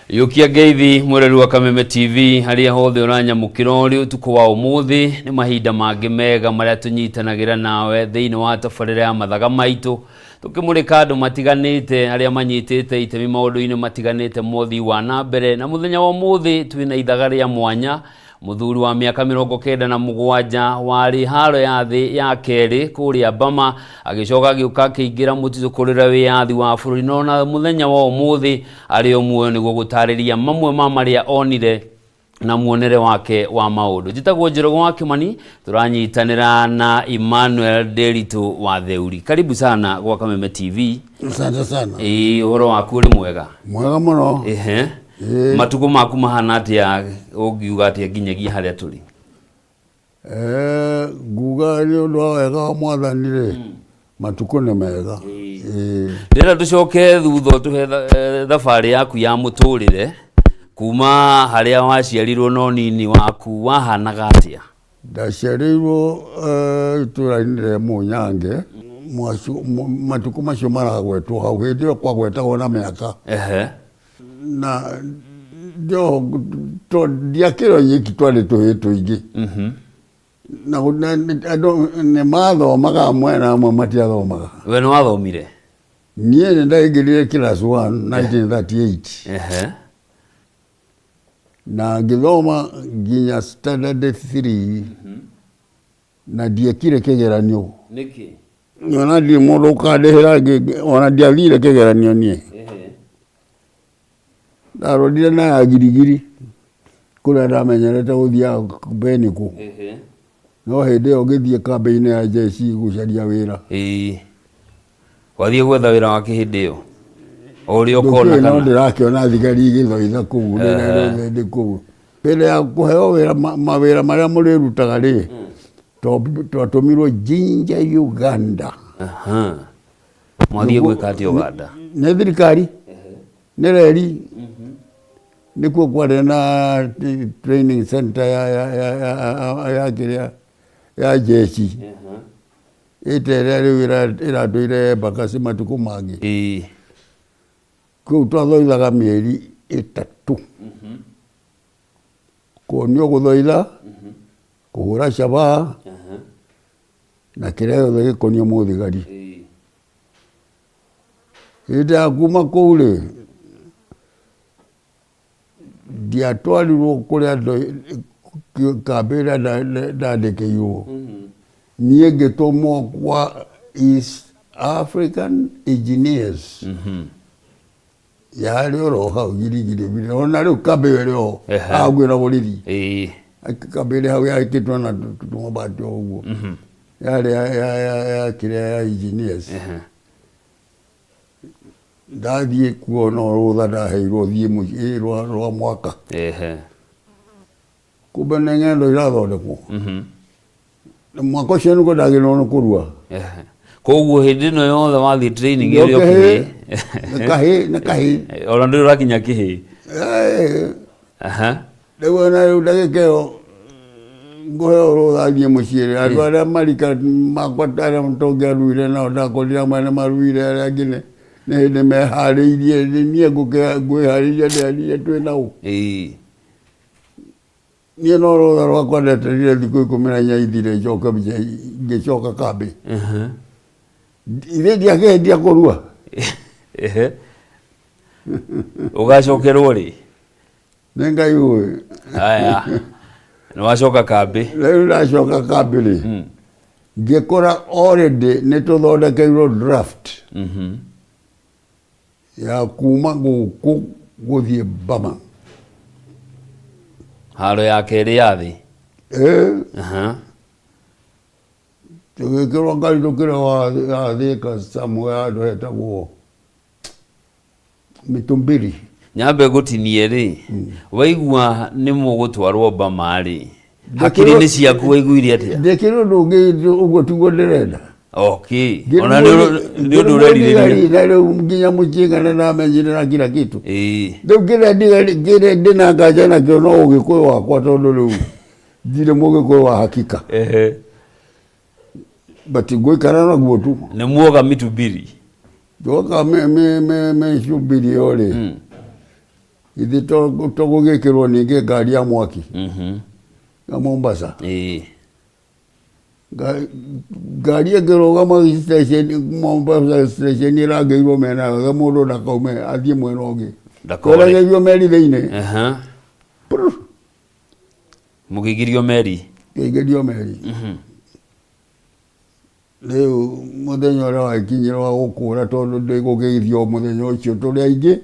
Yũkia ngeithi mwĩrori wa Kameme TV harĩa hothe ũranyamũkĩra ũrĩ ũtukũ wa ũmũthĩ. Nĩ mahinda mangĩ mega marĩa tũnyitanagĩra nawe thĩinĩ wa tabarĩra ya mathaga maitũ, tũkĩmũrĩka andũ matiganĩte arĩa manyitĩte itemi maũndũ-inĩ matiganĩte ma ũthii wa na mbere. Na mũthenya wa ũmũthĩ twĩna ithaga rĩa mwanya, mũthuri wa mĩaka 97 warĩ haro ya thĩ ya kerĩ kũrĩa Bama, agĩcoka agĩũka akĩingĩra mũtitũ kũrĩra wĩyathi wa bũrũri, no na mũthenya wa ũmũthĩ arĩ o muoyo nĩguo gũtarĩria mamwe ma marĩa onire na muonere wake wa maũndũ. Njĩtagwo Njoroge wa Kĩmani, tũranyitanĩra na Emmanuel Nderitu wa Theuri. Karibu sana gwa Kameme TV. Asante sana. Ĩĩ, ũhoro waku ũrĩ mwega? Mwega mũno. Ehe. Matukũ maku mahana atĩa, ũngiuga atĩa nginyagia harĩa tũrĩ? Nguga nĩ ũndũ wa wega wa Mwathani rĩ, matukũ nĩ mega. Ĩĩ. Ndĩrenda tũcoke thutha ũtũhe thabarĩ yaku ya mũtũrĩre kuma harĩa waciarirwo na ũnini waku wahanaga atĩa? Ndaciarĩirwo itũũra-inĩ rĩa Mũnyange, matukũ macio maragwetwo hau, hĩndĩ ĩyo kwagwetagwo na mĩaka. Na ndiakĩrĩ nyiki, twarĩ tũhĩĩ tũingĩ. Na andũ nĩ mathomaga amwe na amwe matiathomaga. We nĩ wathomire? Niĩ nĩ ndaingĩrire class 1 1938. Na ngĩthoma nginya standard 3 na ndiekire kĩgeranio. Nĩkĩ? Ona ndirĩ mũndũ ũkandĩhĩra, ona ndiathire kĩgeranio niĩ. Ndarorire na ya girigiri kũrĩa ndamenyerete gũthiaga Benikũ. No hĩndĩ ĩyo ngĩthiĩ kambĩ-inĩ ya jeshi gũcaria wĩra. Ĩĩ. Wathiĩ gwetha wĩra wa kĩ hĩndĩ ĩyo? O ũrĩa ũkona Ndũkĩũĩ no kana? ndĩrakĩona thigari igĩthoitha kũu rĩrĩa rĩothe ndĩ kũu. Mbere ya kũheo wĩra, mawĩra marĩa mũrĩrutaga rĩ, twatũmirwo Jinja, Uganda. Mwathiĩ gwĩka atĩa Uganda? Nĩ thirikari, nĩ reri. Nĩkuo kwarĩ na training center ya kĩrĩa ya jeshi. Ĩta ĩrĩa rĩu ĩratũire Embakasi matukũ mangĩ. Kũu twathoithaga mĩeri 3. Kuonio gũthoitha, kũhũra shabaha, na kĩrĩa gĩothe gĩkoniĩ mũthigari. Hĩndĩ ya kuma kũu rĩ, ndiatwarirwo kũrĩa kambĩ ĩrĩa ndandĩkĩirwo. Niĩ ngĩtũmwo kwa East African Engineers. Yarĩ oro hau Girigiri, ona rĩu kambĩ ĩyo ĩrĩ ho, haha hakuhĩ na borithi. Kambĩ ĩrĩ hau yakĩtwo na tũmabati o ũguo. Yarĩ ya kĩrĩa ya engineers. Ndathiĩ kuo no rũtha ndaheirwo thiĩ mũciĩ rwa mwaka. Kumbe nĩ ng'endo irathondekwo. Na mwaka ũcio nĩguo ndagĩrĩirwo nĩ kũrua. Koguo hĩndĩ ĩno yothe wathiĩ training ĩrĩ o kĩhĩĩ? Nĩ kahĩĩ, nĩ kahĩĩ. Ona ndũrĩ ũrakinya kĩhĩĩ? Rĩu ona rĩu ndagĩka ĩyo ngũheo rũtha thiĩ mũciĩ rĩ, andũ arĩa marika makwa arĩa tũngĩaruire nao ndakorire amwe nĩ maruire, arĩa angĩ nĩ hĩndĩ meharĩirie, niĩ ngwĩharĩria ndĩharĩirie twĩ nao. Niĩ no rũtha rwakwa ndeterire thikũ 14 ithire njoke ngĩcoka kambĩ. Ithe ndiakĩendia kũrua. Ũgacokerwo rĩ? Nĩ Ngai ũĩ. Haya. Nĩ wacoka kambĩ. Rĩu ndacoka kambĩ rĩ, ngĩkora already nĩ tũthondekeirwo draft ya kuma gũkũ gũthiĩ Bama. Haro ya kerĩ ya thĩ. Ĩĩ. Tũgĩkĩrwo ngari tũkĩrehwo ya Thika somewhere handũ hetagwo Mĩtũmbĩri. Nyambe ngũtinie rĩ, waigua nĩ mũgũtwarwo Bama rĩ, hakiri-inĩ ciaku waiguire atĩa? Ndĩkĩrĩ ũndũ ũngĩ, ũguo tiguo ndĩrenda. Okay. Ona nĩ ũndũ ũrerirĩria. Na rĩu nginya mũcinga nĩ ndamenyire na kila kitu. Rĩu kĩrĩa kĩrĩa ndĩna nganja nakĩo no ũgĩkũyũ wakwa, tondũ rĩu ndirĩ mũgĩkũyũ wa hakika. But ngũikara naguo tu. Nĩ muoga mĩtubiri? Ndoka mĩcubiri ĩyo rĩ, Githĩ to gũgĩkĩrwo ningĩ ngari ya mwaki ya Mombasa. Ngari ĩngĩrũgama station, Mombasa station, ĩrangĩirwo mĩena yothe, mũndũ ndakaume athiĩ mwena ũngĩ. Ndakore. Tweregerio meri thĩinĩ. Prr, Mũkĩingĩrio meri. Kĩingĩrio meri. Rĩu mũthenya ũrĩa wakinyire wa gũkũra, tondũ ndĩgũgĩithio mũthenya ũcio tũrĩ aingĩ.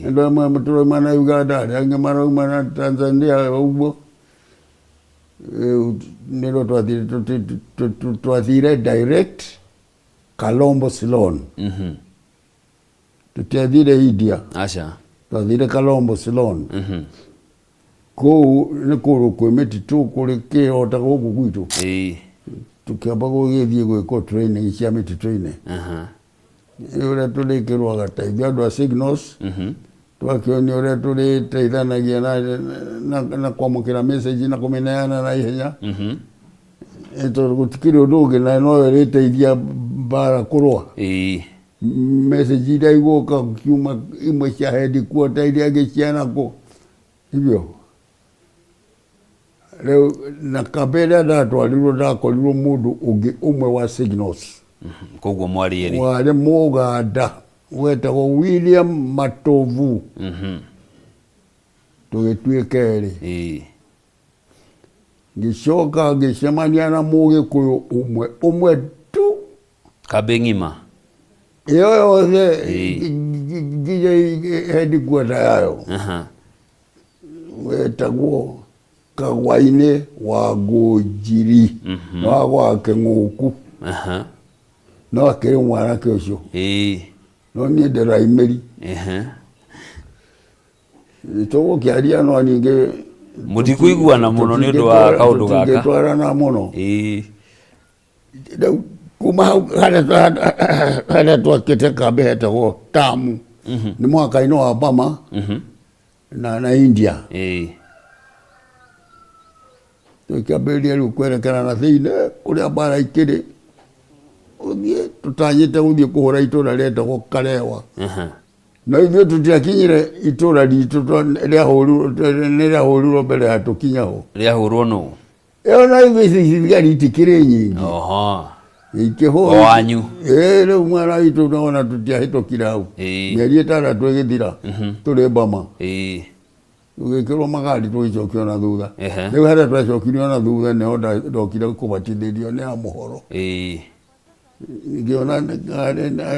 Andũ amwe tũrauma na Uganda, arĩa angĩ marauma na Tanzania, ũguo. Rĩu nĩrĩo twathire, twathire direct Colombo, Ceylon. Tũtiathire India. Aca. Twathire Colombo, Ceylon. Kũu nĩ kũndũ kwĩ mĩtitũ, kũrĩ kĩo ta gũkũ gwitũ. Tũkĩamba gũgĩthiĩ gwĩkwo training cia mĩtitũ-inĩ. Ũrĩa tũrĩkĩrwaga ta ithuĩ andũ a signals, twakĩonio ũrĩa tũrĩteithanagia na kwamũkĩra message na kũmĩneana na ihenya. Tondũ gũtikĩrĩ ũndũ ũngĩ na no ĩrĩteithia mbara kũrũa. Message iria igũka kiuma imwe cia headquarter, iria ingĩ cia nakũ hivyo. Rĩu na kambĩ ĩrĩa ndatwarirwo, ndakorirwo mũndũ ũngĩ ũmwe wa signals. Koguo mwarĩ erĩ. Warĩ Mũganda wetagwo William Matovu. Tũgĩtuĩka erĩ. Ngĩcoka ngĩcemania na Mũgĩkũyũ ũmwe ũmwe tu. Kambĩ ng'ima. Ĩyo yothe, nginya headquarter yayo. Wetagwo Kagwainĩ wa Ngũnjiri wa gwa Kĩng'ũku. No akĩrĩ mwanake ũcio. No niĩ ndĩraimĩri. Tũgũkĩaria no ningĩ Mũtikuiguana mũno nĩ ũndũ wa kaũndũ gaka. Tũtingĩtwarana mũno. Rĩu kuma hau harĩa twakĩte kambĩ hetagwo Tamu, nĩ mũhaka-inĩ wa Bama na India. Tũkĩambĩrĩria rĩu kwerekera na thĩinĩ kũrĩa mbara ikĩrĩ, gũthiĩ tũtanyĩte gũthiĩ kũhũra itũra rĩetagwo Karewa. No ithuĩ tũtiakinyire itũra ritũ, rĩahũrirwo, nĩ rĩahũrirwo mbere ya tũkinya ho. Rĩahũrwo nũ? Ĩyo na ithuĩ ici thigari itikĩrĩ nyingĩ. Ikĩhũrwo. O wanyu. Ĩĩ, rĩu mwena witũ nona tũtiahĩtũkire hau. Mĩeri 6 ĩgĩthira tũrĩ Bama. Tũgĩkĩrwo magari tũgĩcokio na thutha. Rĩu harĩa twacokirio na thutha nĩho ndokire kũbatithĩrio nĩ a mũhoro. Ngĩona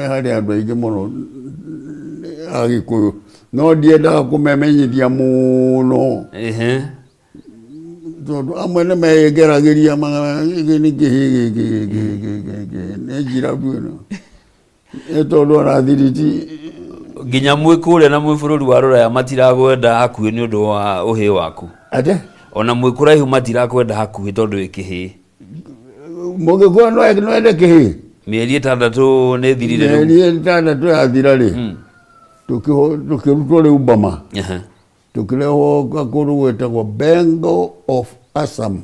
harĩ andũ aingĩ mũno a Gĩkũyũ, no ndiendaga kũmemenyithia mũno. Tondũ amwe nĩ megeragĩria gĩkĩ nĩ kĩhĩ gĩkĩ gĩkĩ gĩkĩ gĩkĩ nĩ njirabu ĩno, nĩ tondũ ona thiriti. Nginya mwĩ kũrĩa na mwĩ bũrũri wa rũraya matiragwenda hakuhĩ nĩ ũndũ wa ũhĩ waku. Atĩ? Ona mwĩ kũraihu matirakwenda hakuhĩ tondũ wĩ kĩhĩ. Mũgĩkũyũ no ende kĩhĩ? Mĩeri 6 nĩ ĩthirire rĩu. Mĩeri 6 yathira rĩ, tũkĩrutwo rĩu Bama. Tũkĩrehwo kũndũ gwĩtagwo Bengal of Assam.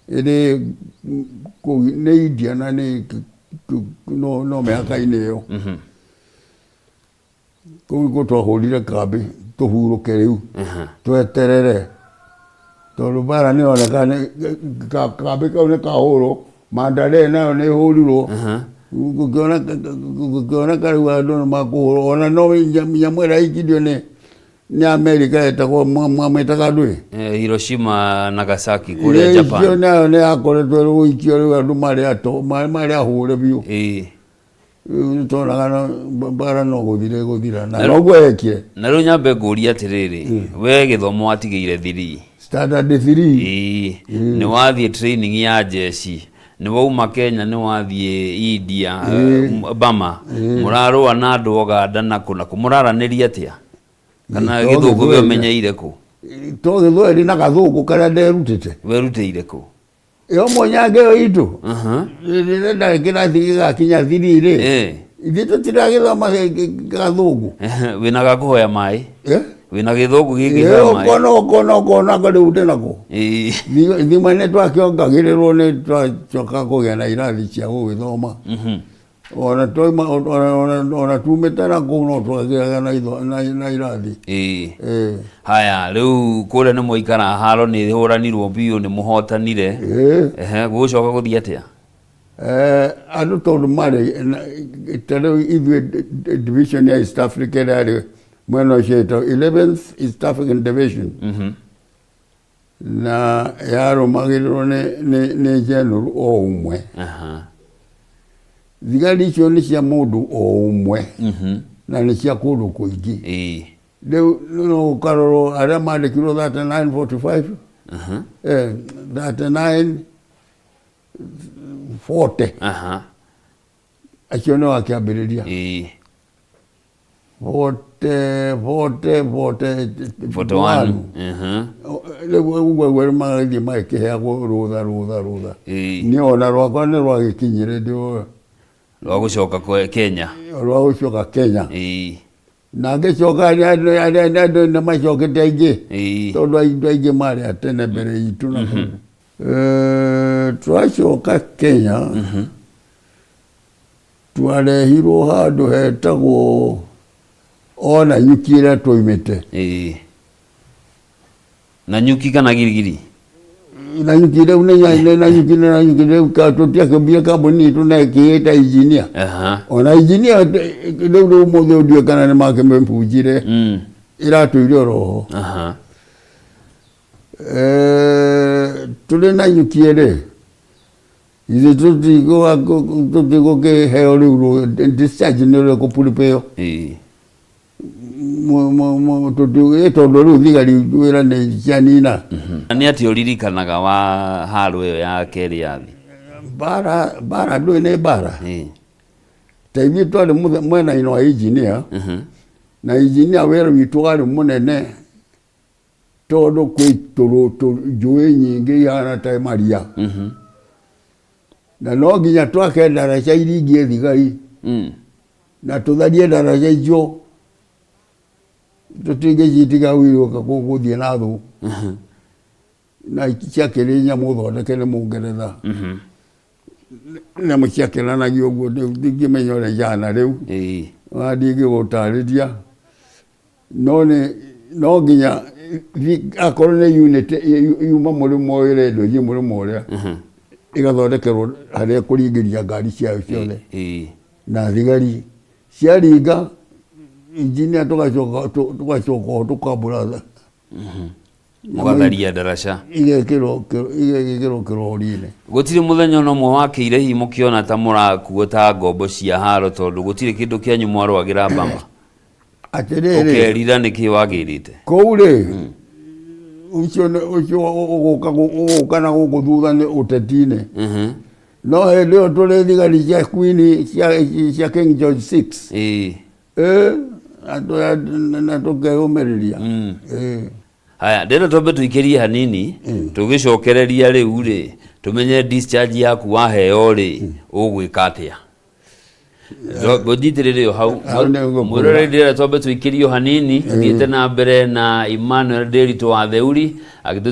Ĩrĩ kũu nĩ India na nĩ no mĩhaka-inĩ ĩyo. Kũu nĩkuo twahũrire kambĩ tũhurũke rĩu, tweterere, tondũ mbara nĩ yoneka kambĩ kau nĩ kahũrwo, Mandalay nayo nĩ ĩhũrirwo. Gũkĩoneka rĩu andũ nĩ makũhũrwo, ona no nyamũ ĩrĩa yaikirio nĩ Amerika yetagwo, mwamĩtaga ndũĩ? Hiroshima, Nagasaki kũrĩa Japan. Ĩyo nayo nĩ yakoretwo ĩrĩ gũikio, rĩu andũ marĩ ahũre biũ. Rĩu nĩ twonaga mbara no gũthira ĩgũthira, na noguo yekire. Na rĩu nyambe ngũrie atĩrĩrĩ, we gĩthomo watigĩire 3? Standard 3. Nĩ wathiĩ training ya jeshi, nĩ wauma Kenya, nĩ wathiĩ India, Bama, mũrarũa na andũ Uganda na kũ na kũ, mũraranĩria atĩa? Kana To gĩthũngũ we Gĩthweri. ũmenyeire kũ? To Gĩthweri na gathũngũ karĩa nderutĩte. Werutĩire kũ? Ĩyo mũnyange ĩyo itũ. Rĩrĩa ndarĩ kĩrathi gĩgakinya 3 rĩ, ithuĩ tũtiragĩthoma gathũngũ. Wĩna ga kũhoya maĩ? Eh? Wĩna gĩthũngũ gĩkĩhoya maĩ? Ũkona ũkona ũkona rĩu ndĩnako. Thima nĩ twakĩongagĩrĩrwo, nĩ twacoka kũgĩa na irathi cia gũgĩthoma. Ona twauma ona tumĩte na kũu no twagĩaga na na irathi. Ĩĩ. Ĩĩ. Haya, rĩu kũrĩa nĩ mwaikara, haro nĩ hũranirwo biũ, nĩ mũhotanire. Ĩĩ. Ehe, gũgũcoka gũthiĩ atĩa? Andũ tondũ marĩ ta rĩu ithuĩ division ya East Africa ĩrĩa yarĩ mwena ũcio ĩtagwo 11th East African Division, na yarũmagĩrĩrwo nĩ general o ũmwe. Thigari icio nĩ cia mũndũ o ũmwe na nĩ cia kũndũ kũingĩ. Rĩu no ũkarorwo arĩa mandĩkirwo 39 45, 39 40, acio nĩ wakĩambĩrĩria 40 40 40 41. Rĩu ũguo ũguo magagĩthiĩ magĩkĩheagwo rũtha rũtha rũtha. Niĩ ona rwakwa nĩ rwagĩkinyire ndĩ Rwa gũcoka Kenya. Rwa gũcoka Kenya. Na ngĩcoka andũ nĩ macokete aingĩ, tondũ andũ aingĩ marĩ a tene mbere itũ na kũu. Twacoka Kenya, twarehirwo handũ hetagwo ona nyuki ĩrĩa twaumĩte. Ĩĩ. Na nyuki kana Girigiri? Na nyuki rĩu nĩ na nyuki, nĩ na nyuki rĩu tũtiakĩmbire kambuni itũ na ĩkĩĩta engineer. Ona engineer rĩu rĩu ũmũthĩ ũndiũĩ kana nĩ makĩmĩbunjire. Ĩratũire oroho. Tũrĩ na nyuki rĩ, ithuĩ tũtigũkĩheo rĩu discharge nĩ ũrĩa kũpuripĩo. Tondũ rĩu thigari wĩra nĩ cianina. Nĩ atĩa ũririkanaga wa haro ĩyo ya kerĩ ya thĩ? Mbara, mbara ndũĩ nĩ mbara. Ta ithuĩ twarĩ mwena-inĩ wa engineer, na engineer wĩra witũ warĩ mũnene tondũ kwĩ njũĩ nyingĩ ihana ta maria. Na no nginya twake ndaraca iringie thigari, na tũtharie ndaraca icio, tũtingĩcitiga wiũka gũthiĩ na thũ. Na ciakĩrĩ nyamũ thondeke nĩ Mũngeretha. Nyamũ ciakĩranagio ũguo, ndingĩmenya ũrĩa ihana rĩu. Ona ndingĩgũtarĩria. No nĩ no nginya akorwo nĩ unit yuma mũrĩmo ũyũ ĩrendwo ĩthiĩ mũrĩmo ũrĩa, ĩgathondekerwo harĩa ĩkũringĩria ngari ciayo ciothe. Na thigari ciaringa engineer tũgacoka tũgacoka o tũkambũra. Mũgatharia ndaraca. Igekĩrwo kĩrori-inĩ. Gũtirĩ mũthenya ona ũmwe wakĩire hihi mũkĩona ta mũrakuo ta ngombo cia haro, tondũ gũtirĩ kĩndũ kĩanyu mwarũagĩra Bama? Atĩrĩrĩ. Ũkerira nĩkĩ wagĩrĩte? Kũu rĩ, ũcio ũcio ũgũka na gũkũ thutha nĩ ũteti-inĩ. No hĩndĩ ĩyo tũrĩ thigari cia Queen cia King George 6. Ĩĩ, na tũkeyũmĩrĩria. Ĩĩ. Haya, ndĩrenda twambe tũikĩrie hanini, tũgĩcokereria rĩu rĩ, tũmenye discharge yaku waheo rĩ, ũgwĩka atĩa. Ũnjitĩrĩre o hau. Hau nĩ ngũkwĩra. Mwĩroreri, ndĩrenda twambe tũikĩrio hanini, tũthiĩte na mbere na Emmanuel Ndĩritũ wa Theuri agĩtũ.